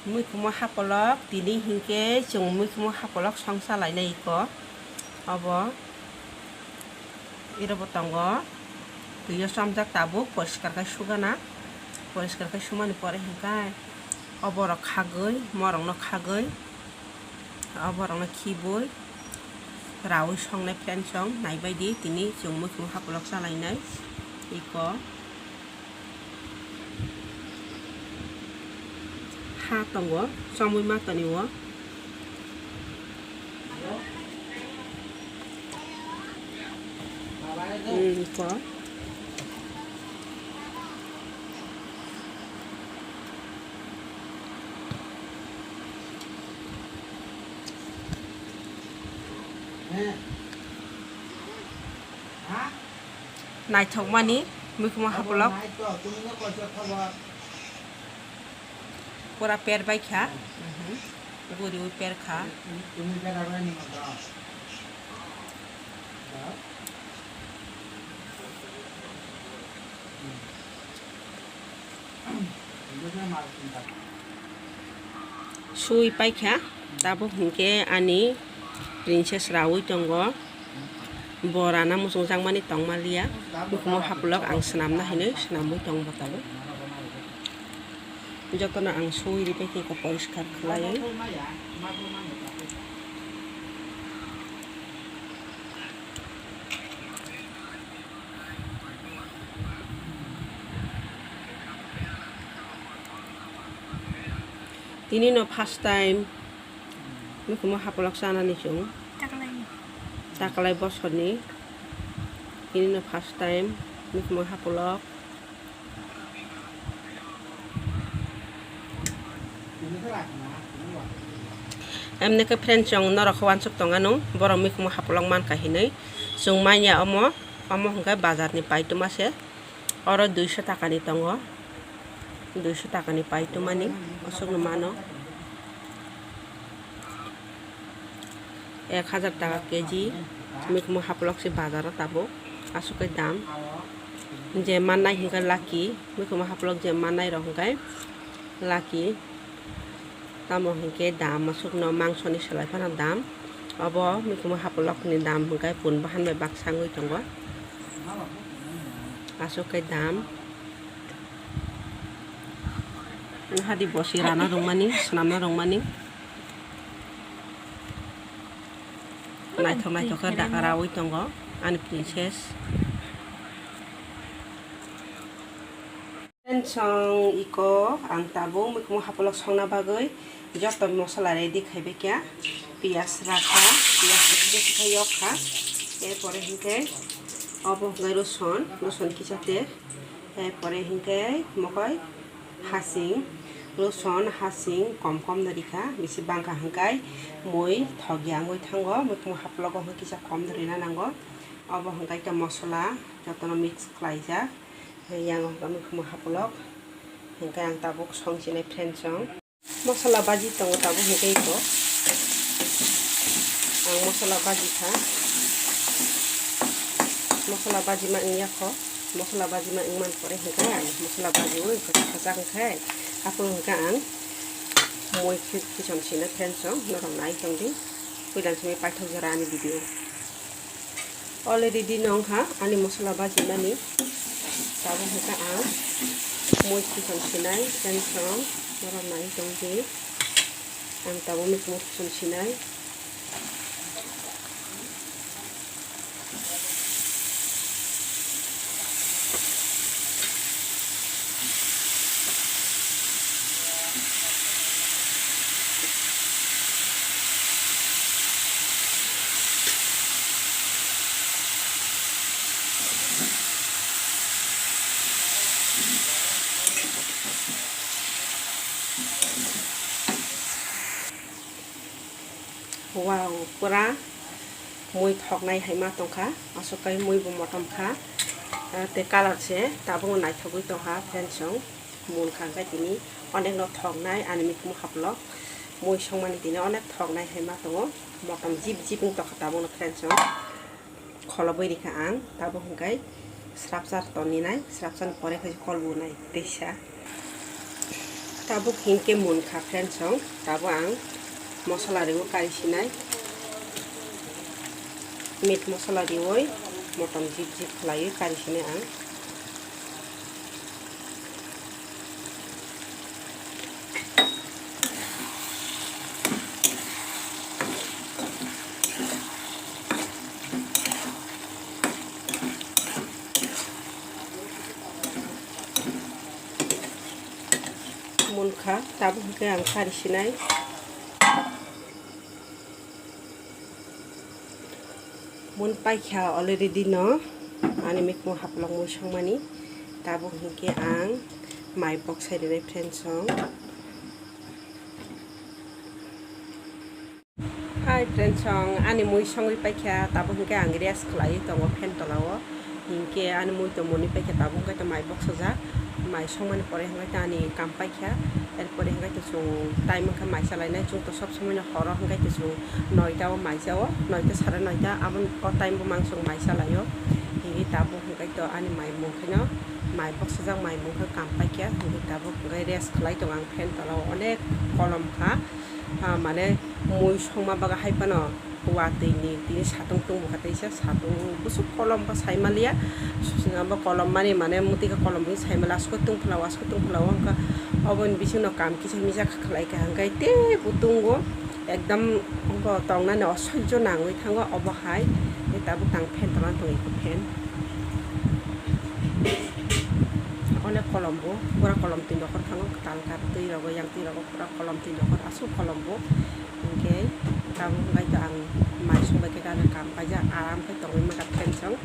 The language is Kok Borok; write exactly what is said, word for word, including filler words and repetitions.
Mikhumu hapolok, tini hinkhe chwng mikhumu hapolok song salainai iko. Obo iro bo tongo. Twi o chomjak tabuk, poriskar khe sugana. Poriskar khe sumani pore hinkhe oborok khagwi, morokno khagwi, oborokno khibwi raui songnai friends song naibaidi tini chwng mikhumu hapolok salainai iko. Ha tongo, chomwi ma toni o. Hmm, ko. Naithokmani mikhumu hapolok. Pura per bai kha. Mhm. Guriui per kha. Sui paikha, tabuk hinkhe ani princess raui tongo. Bo rana muchungjakmani tongmaliya, mikhumu hapolok ang swnamna hinwi swnamwi tongo bo tabuk. Jotono ang sui ripai khe poriskar khlaiwi. Tini no first time mikhumu hapolok chanani chwng. Taklai. Taklai bosorni. Tini no first time mikhumu hapolok. Emne khe friends, chwng norok khe uansuk tong anw, borok mikhumu hapolok mankha hinwi. Chwng manya omo, omo hwnkhe bazarni paituma se. Oro duiso takani tongo, duiso takani paitumani, aswkno mano. Ek hajar taka keji, mikhumu hapolok se bazaro tabuk, aswk khe dam. Je mannai hinkhe lucky, mikhumu hapolok je mannai rok hinkhe lucky. Tamo hinkhe dam aswkno mangsoni selai phano dam. Obo mikhumu hapolokni dam hinkhe pun bahan bai baksa wngwi tongo. Aswk khe dam. Hadi bosi rana rwngmani, swnamna rwngmani. Naithok naithok khe da-, raui tongo ani princess. Friends, chwng iko ang tabuk mikhumu hapolok songna bagwi joto mosola ready khaibaikha. Piyaj rakha, piyaj kisa kisa yokha. Erpore hinkhe obo hwnkhe roson, roson kisa te. Erpore hinkhe mokoi hasing, roson hasing kom kom no rikha, bisi bangkha hwnkhe mui thokya wngwi thango, mikhumu hapologo hwnkhe kisa kom no rina nango. Obo hwnkhe khe mosola jotono mix khlaijak. Yang hwnkhe mikhumu hapolok hwnkhe ang tabuk songchinai friends chwng. Mosola baji tongo tabuk hwnkhe iko. Ang mosola baji kha. Mosola baji ma wngya kho. Mosola baji ma wngman pore hwnkhe ang mosola baji o kwchak kwchak wngkhe. Aphuru hwnkhe ang mui khe-, khichon sina friends chwng norok nai tongdi. Puila simi paithak jora ani video. Already ready no wngkha ani mosola bajimani. Tabuk hwnkhe ang mui khichon sinai, friends rok, norok nai tongdi. Ang tabuk mui khichon sinai. Wow, pura mui thoknai hai ma tongkha, aswk kai mui bo motom kha, ah, tei colour se tabukno naithogwi tongkha, friends rok. Mungkha hwnkhe tini onekno thoknai, ani mikhumu haplo mui songmani tini onek thoknai hai ma tongo, motom jip jip wng tongkha tabukno friends rok. Kholobwi rikha ang, tabuk hwnkhe srapsa toninai, srapsani pore khe kolbunai teisa. Tabuk hinkhe munkha friends song, tabuk ang mosola riwi kari sinai, meat mosola riwi motom jip jip khlaiwi kari sinai ang. Munkha, tabuk hwnkhe ang kari sinai. Mun paikha already no, ani mikmo haplok mui songmani. Tabuk hwnkhe ang mai bok sai rinai friends song. Hai friends song, ani mui songwi paikha, tabuk hwnkhe ang rest khlaiwi tongo fan tolao. Hinkhe ani mui to muni paikha, tabuk hwnkhe to mai boksajak, mai songmani pore hwnkhe to ani kam paikha, erpore hwnkhe to chwng time wngkha mai chalainai, chwng to sob somoi no horo hwnkhe to chwng noita o mai chao, noita sare noita abo o time bo mang chwng mai chalaio. Hinkhe tabuk hwnkhe to ani mai mungkhe no, mai boksajak mai mungkhe kam paikha, hinkhe tabuk hwnkhe rest khlai tongo ang fan tolao, onek kolom kha. Ah, mane mui songma baga hai phano watwi ni tini satung tung bwkha teisa satung bwswk kolom khe sai maliya. Abo kolom mani mane mwtwi khe kolom ring sai maliya, aswk tungphla o, aswk tungphla o wngkha. Oboni bisingo kam kisa misa khlai kha hwnkhe teibo tungo ekdom wngkha tongnani osoijo nangwi thango obo hai. Tabuk tang fan tongna tongwi khe fan onek kolom bo pura kolom twi nokhor thango kwtal kar twi rogo yang twi rogo. Pura kolom twi nokhor aswk kolom bo. Hinkhe tabuk hwnkhe to ang mai songbai khe gana kam paijak aram khe tongwi mankha fan song.